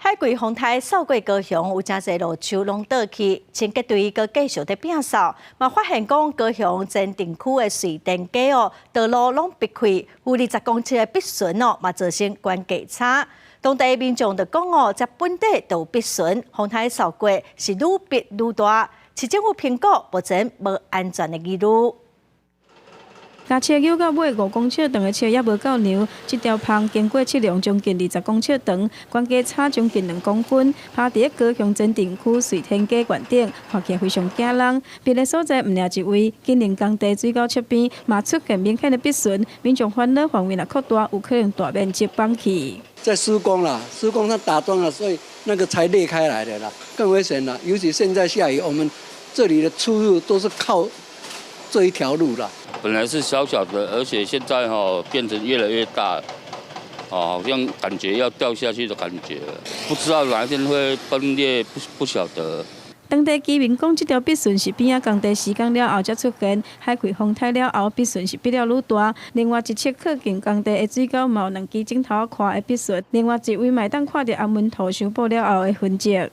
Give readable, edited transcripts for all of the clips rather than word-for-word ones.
海葵風颱掃過高雄，有誠濟路樹攏倒去，清潔隊閣繼續佇摒掃，嘛發現講高雄前鎮區的瑞典街哦，道路攏閉開，有20公尺的筆順哦，嘛造成懸架差。當地民眾就講哦，這本底就有筆順，風颱掃過是愈逼愈大，市政府評估目前無安全的疑慮。共車扭到尾5公尺長的車猶無夠量，這條縫經過測量將近20公尺長，懸架差將近2公分，趴佇高雄前鎮區瑞天街懸頂，看起來非常驚人。別的所在毋爾一位，緊鄰工地水溝側邊嘛出現明顯的筆順，民眾煩惱範圍若擴大，有可能大面積崩去。在施工啦，施工它打樁了，所以那個才裂開來的啦，更危險啦。尤其現在下雨，我們這裡的出入都是靠這一條路啦。本來是小小的，而且現在哈變成越來越大，哦，好像感覺要掉下去的感覺，不知道哪一天會崩裂，不曉得。當地居民講，這條筆順是邊仔工地施工了後才出現，海葵風颱了後，筆順是變了愈大。另外一側靠近工地的水溝嘛有兩支指頭寬的筆順，另外一位嘛會當看著紅門塗修補了後的痕跡。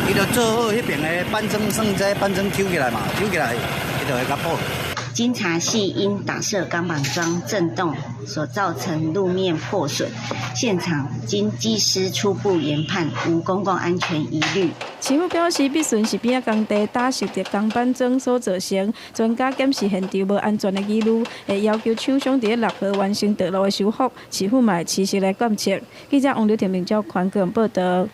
伊就做好彼邊的板磚，算這板磚抽起來嘛，抽起來，伊就會較補。經查係因打設鋼板樁震動所造成路面破損，現場經技師初步研判無公共安全疑慮。市府表示，筆順是邊仔工地打設的鋼板樁所造成。專家檢視現場無安全的疑慮，會要求廠商佇6號完成道路的修復。市府嘛會持續來監測。記者王劉婷、明照寬高雄報道。